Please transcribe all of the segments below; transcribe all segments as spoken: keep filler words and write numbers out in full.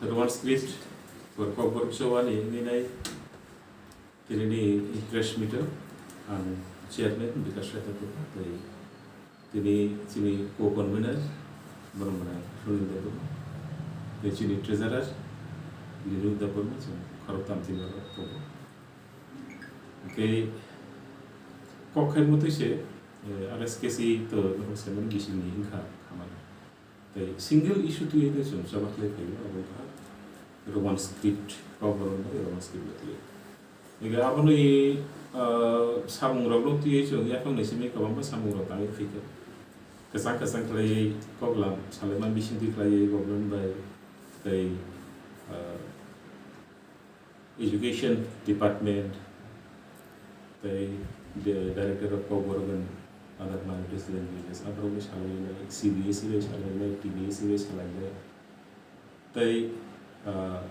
Roman script for Kokborok Choba ni wngwi nai tinini press meet o ang chairman Bikash Rai Thakurkha tei tini chini co-convener borok mwnai Sunil Debbarma tei chini treasurer Niruk Debbarma chwng khoroktham tini oro tongo. Tei kok khai mutwi se, eh, R S K C to norok se mani bisingni wngkha khamani. Tei single issue twiwi no chwng choba khlai phaio, abo wngkha Roman script, Kokborok bai Roman script no twiwi. Ega aboni, ah, samungrokno twiwi chwng yaphangni simi kwbangma samungrok tangwi phaikha. Kwchang kwchang khlaiwi koklam salaima bisingtwi khlaiwi government bai tei, ah, Education Department, tei the Director of Kokborok and Other Minorities Languages, aborok bai salainai, C B S E bai salainai, T B S E bai salainai, tei, ah,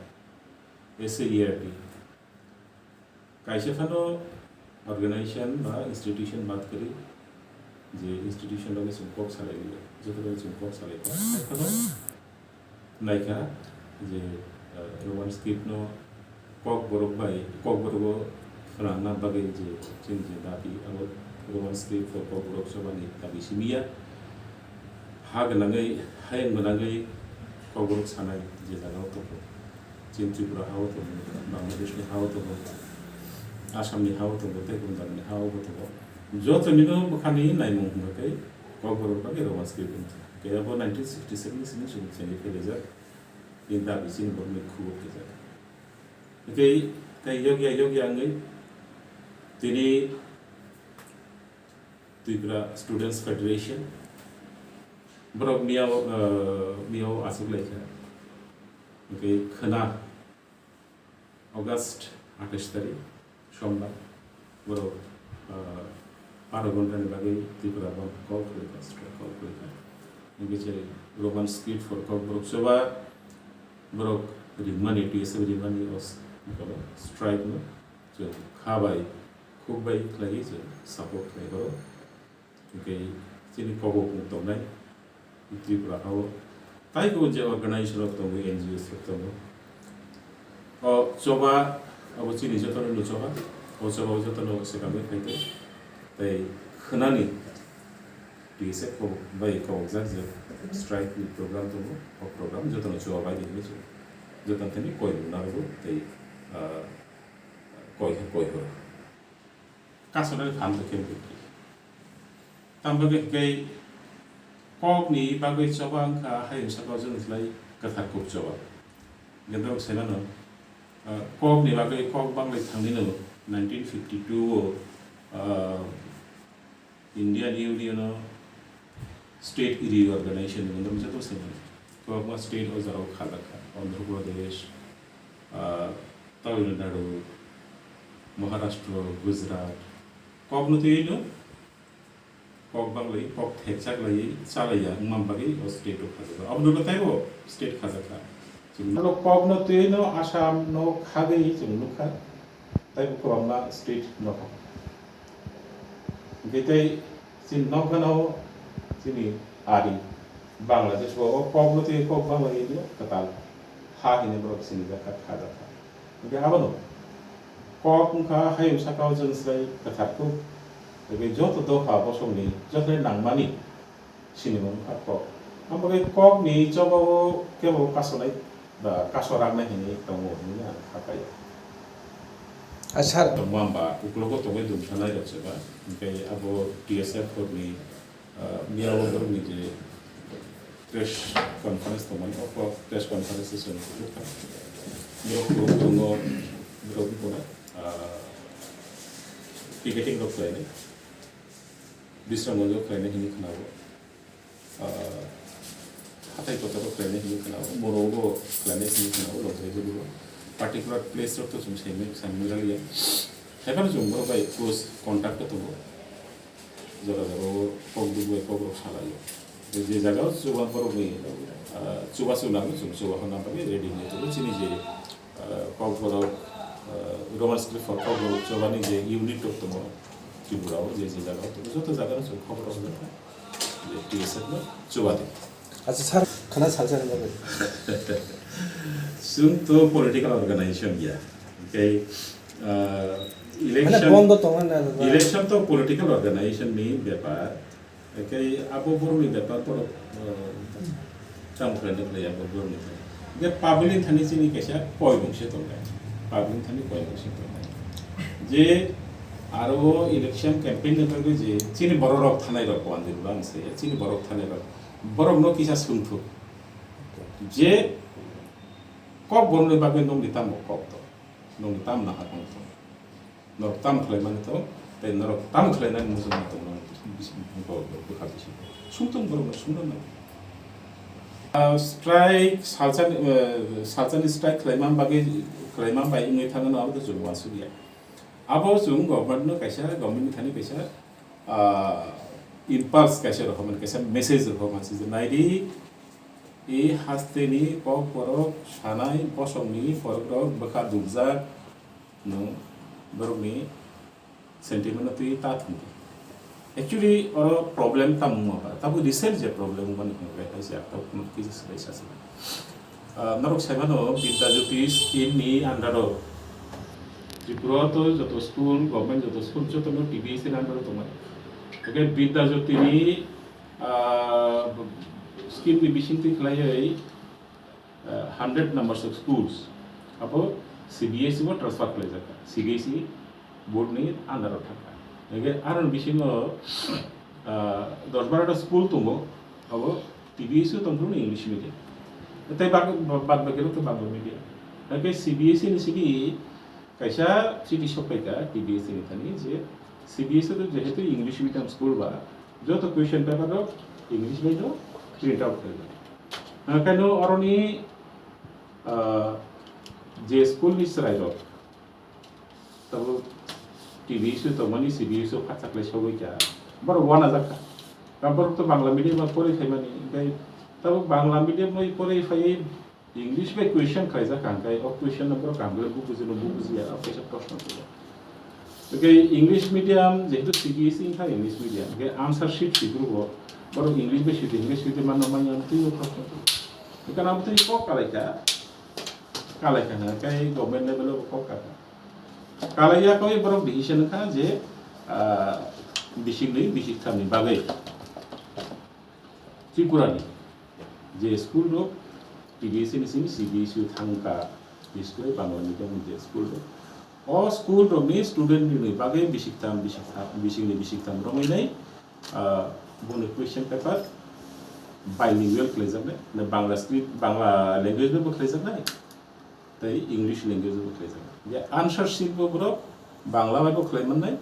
S A E R T. Kaisa phano organization ba institution bad kwrwi, je institution loge chwng kok salai liya, joto loge chwng kok salai kha. Hai phano naikha je, eh, Roman script no Kokborok bai, Kokborok o swnamna bagwi je chini je dabi, abo Roman script for Kokborok Choba ni dabi simi ya. Ha gwnangwi, hayung gwnangwi Kokborok sanai je jaga o tongo. Chini Tripura ha o tongo, Bangladesh ni ha o tongo, Assam ni ha o tongo, tei Punjab ni ha o bo tongo. Joto nino bwkhani naimung hwnba khe Kokborok bagwi Roman script wngkha. Khe abo nineteen sixty seven ni simi chwng chengwi phelaijak. Tei dabi chini borokni khubuk khe jaga. Tei, tei yokya, yokya wngwi tini Tripura Students Federation borok miyao, eh, miyao achuk lai kha. Hwnkhe khwna August athais tarik, Sombar, borok, ah, baro ghontani bagwi Tripura Bandh call khlai kha, strike call khlai kha. Hwnkhe je Roman script for Kokborok Choba borok ringmani, T S F ringmani o s-, strike no chwng kha bai, khuk bai khlaiwi chwng support khlai horo. Hwnkhe chini kokopung tongnai Tripura hao, taibo je organization rok tongo, N G Os rok tongo. O choba abo chini jotono no choba, o choba o jotono swkangwi phaikhe. Tei khwnani T S F kok-, bai kokjak je strike ni program tongo, o program jotono choba bai di hinwi chwng jotono thani koi rwna rwgo tei, ah, koi khe koi horo. Kasonani phan rwkhe bwtwi. Tamo bagwi hwnkhe kokni bagwi choba wngkha hayung saka o chwng slai kwthar kuk choba. Hwnkhe norok sai mano, ah, kokni bagwi kok banglai thangwi no nineteen fifty two o, ah, Indian Union o State Reorganization ni mungwi joto se mano. Kwbangma state o jora o khajak kha. Andhra Pradesh, ah, Tamil Nadu, Maharashtra, Gujarat. Kok no twiwi no, kok banglai, kok thekchak lai, chalaiya, wngma bagwi o state o khajak kha. Abo no taibo state khajak kha. Chwng kok no twiwi no Assam no khagwi chwng nukha. Taibo kwbangma state nokha. Hwnkhe tei chini nokgana o chini ari Bangladesh o, o kok no tei kok Bangla India kwtal ha hinwi borok sinijak kha, khajak kha. Hwnkhe abono kok wngkha hayung saka o chwng slai kwthar kuk. Hwnkhe joto dopha bosongni joto nangmani sinimung wngkha kok. Aboni kokni choba o kebo kasonai ba kaso raknai hinwi tongo hinwi ang kha khaio. Acha. Tongma hwnba uklogo tongwi dum sanai rok se ba, hwnkhe abo T S F ni, ah, miyao borokni je press conference tongmani, o press conference se chwng kuchuk kha. Borok kubun tongo, borok wngkha, ah, picketing rok khlainai. Bisramganj o khlainai hinwi khwnao. Ah, hathai kotor o khlainai hinwi khwnao. Moro o khlainai hinwi khwnao, Longkhaijoli o. Particular place rok to chwng saimai, saimai raliya. Haiphano chwng borok bai close contact o tongo. Jora jora o kok duk bai kok rok salaio. Je jaga o chuba borok ni, ah, chuba chwng nango, chwng chuba honna bagwi ready wngwi tongo. Chini je ah, Kokborok, ah, Roman script for Kokborok chobani je unit rok tongo Tripura o, je je jaga o tongo, joto jaga no chwng khobor rok hono je T S F no choba di. Acha sir, khana salsa nang bagwi. Chwng to political organization ya. Tei, ah, Mane election, bondo tongna na, na, na. Election to political organization ni bepar. Tei abo borokni bepar borok, ah, tamo khlai na khlai abo borokni thani. Tei public ni thani chini kaisa poibong se tongnai. Public ni thani poibong se tongnai. Je aro election campaign ni bagwi je chini borok rok thanai rok ko anjir bang se, chini borok thanai rok. Borokno kisa swngthuk. Je kok borokni bagwi nokni tamo kok to, nokni tamo nahar tong to, norok tamo khlai mani to, tei norok tamo khlai nani muchungma tong nang bisi-, bo-, bo-, bwkha bisi. Swngthung borokno swngna nang. Ah, strike, salsani, eh, salsani strike khlaima bagwi, khlaima bai wngwi thangno abo to chwng uansukya. Abo chwng government no kaisa, government ni thani kaisa, ah, impulse kaisa rohormani, kaisa message rohormani, je naidi, e hasteni kok borok sanai bosongni borok rok bwkha dukjak, no borokni sentiment no twi ta thwngdi. Actually, oro problem tamo wngma ba, tabuk recent je problem wngmani hwnba hai se, tabuk kunu kisa swbai sa se. Ah, norok sai mano, Vidya Jyoti scheme ni under o Tripura to joto school, government joto school joto no T B S ni under o tongmani. Hwnkhe Vidya Jyoti ni, ah, scheme ni bisingtwi khlaiwi, ah, hundred numbers of schools abo C B S E bo transfer khlaijak kha, C B S E board ni under o thang kha. Hwnkhe aroni bisingo, ah, dos baro ta school tongo, abo T B S E tongphuru ni English medium. Tei bak-, bad baki rok to Bangla medium. Hwnkhe C B S E ni simi kaisa chiti sokphaikha T B S E ni thani je C B S E to jehetu English medium school ba, joto question paper rok English bai no print out khaijak. Hwnkhe no oroni, ah, je school ni chwrai rok, tabuk T B S E tongmani C B S E o phathaklai sogwi kha, borok uanajak kha. Ka borok to Bangla medium o porwi phaimani, hwnkhe tabuk Bangla medium bai porwi phaiwi English bai question khlaijak kha, hwnkhe o question no borok kaham khe bo bujino, bo bujiya, o kaisa proshno tubu. Hwnkhe English medium, jehetu C B S E wngkha English medium, hwnkhe answer sheet swi phuru bo, borok English bai swi di, hwnkhe swi di manna manya, twibo proshno tubu. Hwnkhe abo twi kok kalaikha, kalaikha hwnkhe government level o kok kha. Kalaiya khe borok decision kha je, ah, bisik nwi bisik thamni bagwi Tripura ni je school rok T B S E ni simi C B S E o thang kha, bises kore Bangla medium ni je school rok. O school rok ni student ni bagwi bisik tham, bisik tham, bisik ni bisik tham romwi nai, ah, boni question paper bilingual khlaijaknai, na Bangla script, Bangla language bai bo khlaijaknai. Tei English language bo khlai jago. Je answer sheet bo borok Bangla bai bo khlai mannai,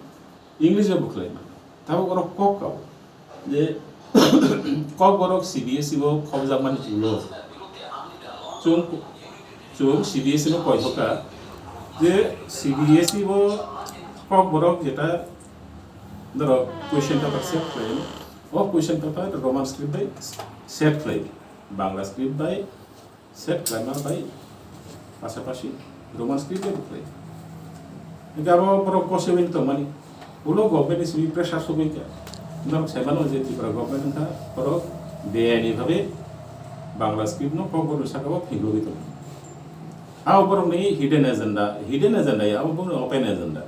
English bai bo khlai mannai. Tabuk borok kok kabo. Je kok borok C B S E bo khobjakmani ulo. Chwng, chwng C B S E no koi hoka. Je C B S E bo kok borok jeta doro question paper set khlai. O question paper Roman script bai set khlai. Bangla script bai set khlaima bai pasapasi Roman script bai bo khlai. Hingke abo borok kose win tongmani. Ulo government ni simi pressure sogwi kha. Norok sai mano je Tripura government wngkha borok beyani bhabe Bangla script no kokborok saka o phingogwi tongo. Abo borok ni hidden agenda, hidden agenda ya, abo borok ni open agenda.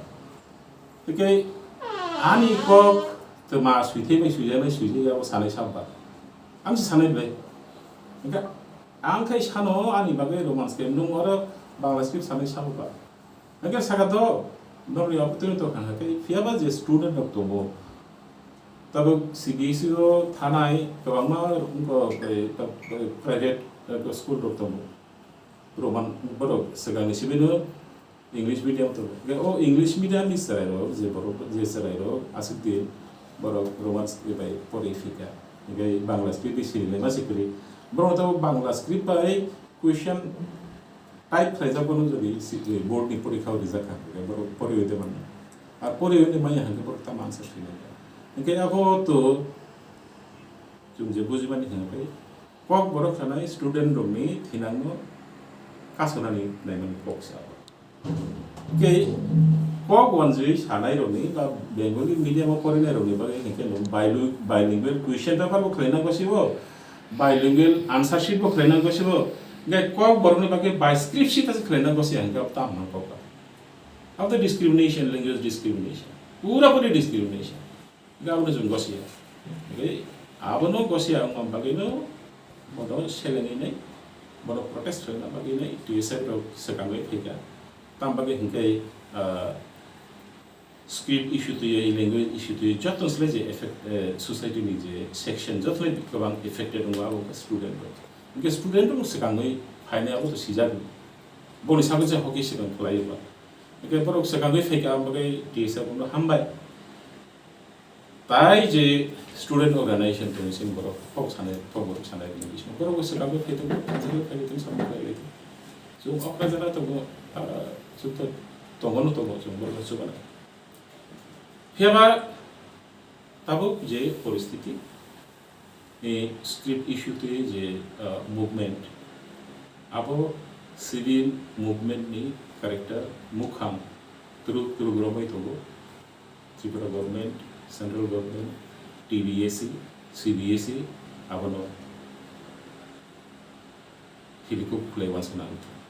Hingke ani kok twma suithai bai suijaknai suijak ya, abo sanai sabba. Ang se sanai bai. Hingke ang khai sano ani bagwi Roman script, nung oro Bangla script sanai sabo ba. Hingke saka to, norni opportunity to khangha khe, phiyaba je student rok tongo, tabuk C B S E o thanai kwbangma wngkha, eh, ta-, eh, private, eh, school rok tongo. Roman borok swkangni sibino English medium tongo. Hingke o English medium ni chwrairok, je borok, je chwrairok aswk din borok Roman script bai porwi phikha. Hingke Bangla script bai sini le ma se kwrwi. Borok to Bangla script bai question type khlaijak bono jodi si-, board ni porikha o rijak kha, hingke borok porwi de manya. Ar porwi de manya hingke borok tamo answer sinai. Hingke abo to chwng je bujimani hingke Kokborok sanai student rokni thinangno kasonani naimani kok se abo. Tei kok wanjwi sanai rokni ba Bengali medium o porinai rokni bagwi hinkhe no bilu-, bilingual question paper bo khlaina bwsio. Bilingual answer sheet bo khlaina gosi bo, hingke kok borokni bagwi bi script sheet ase khlaina gosi hingke abo tam nang kok. Abo to discrimination, language discrimination. Pura puri discrimination. Hingke abono chwng gosi ya. Hingke abono gosi ya wngma bagwino bono selenwi nai, bono protest khlaina bagwi nai T S F rok swkangwi phaikha. Tam bagwi hingke, ah, script issue twiwi, language issue twiwi, joto slai je effect, eh, society ni je section, joto kwbang affected wngo abo wngkha student rok. Hingke student rok swkangwi phainai abo to sijak. Boni sago je hoki swkang khlaiwi ba. Hingke borok swkangwi phaikha, abo bagwi T S F no hambai. Tai je student organization tong sing borok kok sanai, kok borok sanai ni bisingo borok bo swkangwi phai tongo, phai tongo, phai tongo, samung khlai lai tongo. Chwng okra jora tongo, ah, chwng to tongo no tongo, chwng borok no chubana. Phiya ba tabuk je poristiti, eh, script issue twi je, ah, movement, abo civil movement ni character mukhang twrwk twrwk romwi tongo. Tripura government, central government, T B S E, C B S E, abono hibikuk khwlai uansukna ang thung.